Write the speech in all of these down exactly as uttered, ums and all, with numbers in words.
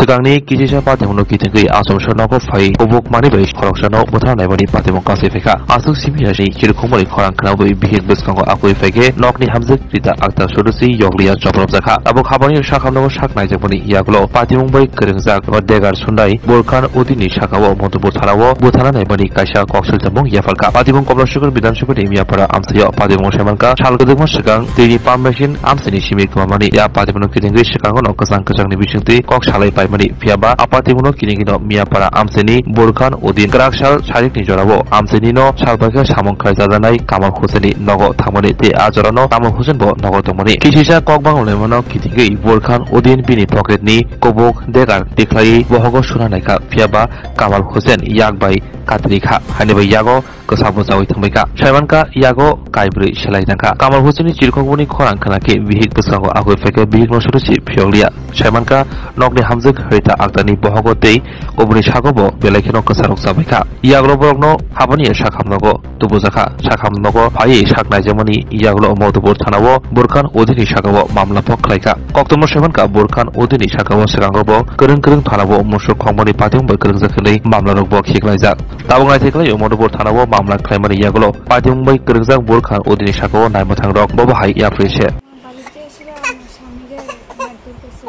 Swkangni kisisa patimungno kitingwi achomsa nogo phai kubuk manwi bai khoroksano bwthana naimani patimung kasui phaikha. Aswk simi yasni chirikhukmani khorang khnawi bihik bwskango akwi phaikhe nokni hamjwk Rita Akhtar Sudhusi yokliya chopropjakha. Tabuk habani sakhamno sak naijakmani yagulo patimung bai kwrwngjak Degar Sundai Burkhan Udinni sakao Madhupur thanao bwthana naimani kaisa kok swijamung yapharkha. Patimung Kamalashahar Bidhan Sabhani Miyapara amchaio patimung saimankha sal kwdwkma swkang twini pump machine amchaini simi kwmamani ya patimungno kitingwi swkango no kwchang kwchangni bisingtwi kok salai paimani. Phiyaba a patimungno kitingwino Miyapara amchaini Burkhan Udin kwrak sal sarikni jorao amchainino salbaikhe samung khlai chajaknai Kamal Hussainni nogo thangmani tei a jorano Kamal Hussain bo nogo tongmani. Kisisa kok banglaimano kitingwi Burkhan Udin bini pocketni kubuk Degar tikhlaiwi bohogo suna naikha, phiyaba Kamal Hussain yak bai katrikha, haini bai yago kwsa bwchaui thangbaikha. Saimankha yago kaibrwi selai nangkha. Kamal Hussainni chirikhukmani khorang khna khe bihik bwskango akwi phaikhe bihikno sudhusi phiyokliya. Saimankha nokni hamjwk Rita Akhtarni bohogo tei kubuni sago bo belai kheno kwsarok chabaikha. Yagulo borokno habani sakhamnogo tubujakha. Sakhamnogo phaiwi sak naijakmani yagulo Madhupur thanao Burkhan Udinni sakao mamla bo khlaikha. Koktwma saimankha Burkhan Udinni sakao swkango bo kwrwng kwrwng thanao musuk khongmani patimung bai kwrwngjak hinwi mamlarok bo khiklaijak. Tabuk naithiklai o Madhupur thanao mamla khlaimani yagulo patimung bai kwrwngjak Burkhan Udinni sakao naimwthangrok bobo hai yapri se. বাড়িতে এসে আমার স্বামীরে মারধর করছে।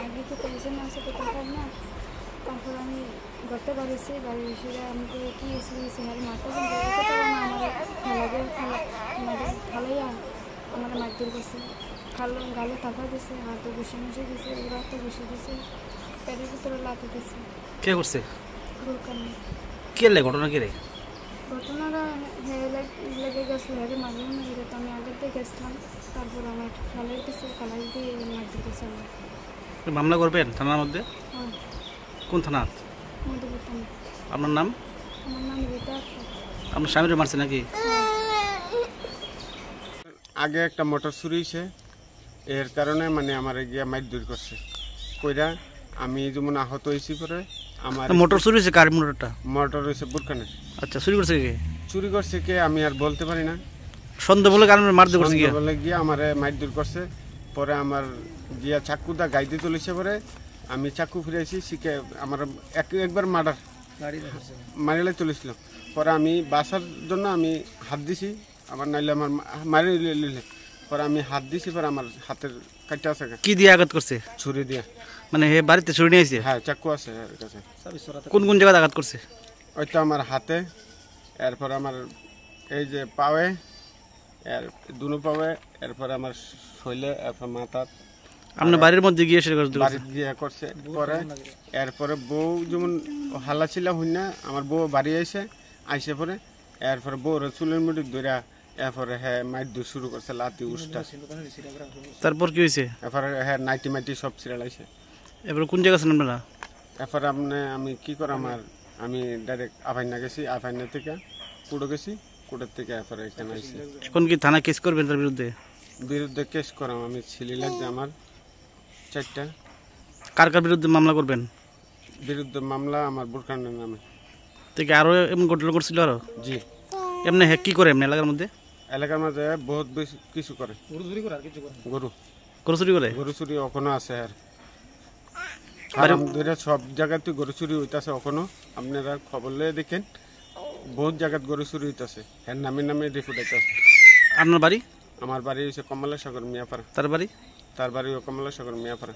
আগে কি টেনশন আছে তো টাকার না? তারপর আমি ঘরতে বাড়িছি, বাড়ি এসে আমি তো কি এসে গেছি, আর মারতে বলতে বলতে তো আমার ঠেলা দিয়ে ফেলা, মানে ফালাইয়া আমার মারধর করছে। খালো গালে টাকা দিছে, হাতে ঘুষি মুষি দিছে, ওরা তো ঘুষি দিছে, পেটের ভিতরে লাথি দিছে। কে করছে? দোকানে। কে লে ঘটনা কে রে? ঘটনাটা হে-, হে-, লেগে গেছিল, হেরে মারলাম না, এটা তো আমি আগের দিয়ে গেছিলাম। তারপর আমার ফালাই দিছে, ফালাই দিয়ে মারধর করছে আমার। তো মামলা করবেন থানার মধ্যে? হ্যাঁ। কোন থানা? মধুপুর থানা। আপনার নাম? আমার নাম রীতা আক্তার। আপনার স্বামীরে মারছে নাকি? হ্যাঁ। আগে একটা মোটর চুরি হয়েছে, এর কারণে মানে আমার গিয়া মাইর দূর করছে। কইরা আমি যেমন আহত হয়েছি পরে আমার তো মোটর চুরি হয়েছে, কার মোটরটা? মোটর হয়েছে বুরখানের। আচ্ছা, চুরি করছে কে? চুরি করছে কে আমি আর বলতে পারি না। সন্দেহ বলে কারণে মারধর করছে গিয়া? সন্দেহ বলে গিয়া আমারে মাইর দূর করছে। পরে আমার গিয়া চাক্কু দা গাইতে তুলেছে পরে আমি চাক্কু ফিরাইছি, শিখে আমার এক-, একবার মার্ডার মারিলাই তুলেছিল। পরে আমি বাসার জন্য আমি হাত দিছি, আমার নাইলে আমার মা-, মারি নিলে। পরে আমি হাত দিছি, পরে আমার হাতের কাটটা আছে গা। কি দিয়ে আঘাত করছে? ছুরি দিয়ে। মানে হে বাড়িতে ছুরি নিয়ে আইছে? হ্যাঁ, চাকু আছে এর কাছে। কোন কোন জায়গায় আঘাত করছে? ওই তো আমার হাতে, এরপর আমার এই যে পাওয়ে, এর দুনো পাওয়ে, এরপর আমার শৈলে, এরপর মাথাত। আপনার বাড়ির মধ্যে গিয়ে সেটা করে দিল? বাড়িত গিয়ে করছে পরে, এরপরে বউ যেমন হাল্লা চিল্লা হই না, আমার বউ বাড়ি আইছে, আইসে পরে, এরপরে বউরে চুলের মুঠি ধইরা এরপরে হে মাইর দূর শুরু করছে, লাতি উষ্টা। তারপর কি হয়েছে? এরপরে হে নাইটি মাইটি সব ছিঁড়ালাইছে। এরপরে কোন জায়গা আছেন আপনারা? এরপরে আপনি আমি কি করাম আর, আমি ডাইরেক্ট আফাইনা গেছি, আফাইনা থেকে কুড়ো গেছি, কুড়োর থেকে এরপরে এখানে আইছি। এখন কি থানা কেস করবেন তার বিরুদ্ধে? বিরুদ্ধে কেস করাম, আমি ছিলি লাগছে আমার চারটা। কার কার বিরুদ্ধে মামলা করবেন? বিরুদ্ধে মামলা আমার বুরখানের নামে। তো কি আরো এমন ঘটনা করছিল আরো? জি। এমনি হে কি করে এমনি এলাকার মধ্যে? এলাকার মধ্যে বহুত বেশি কিছু করে। গরু চুরি করে আর কিছু করে? গরু। গরু চুরি করে? গরু চুরি ওখানে আছে আর। বাড়ি ফার্ম ধরে সব জায়গাতে গরু চুরি হইতাছে ওখানে। আপনারা খবর লয়ে দেখেন, বহুত জায়গাত গরু চুরি হইতাছে। এর নামে নামে রিপোর্ট হইতাছে। আপনার বাড়ি? আমার বাড়ি হইছে কমলাসাগর মিয়াপাড়া। তার বাড়ি? তার বাড়ি কমলাসাগর মিয়াপাড়া।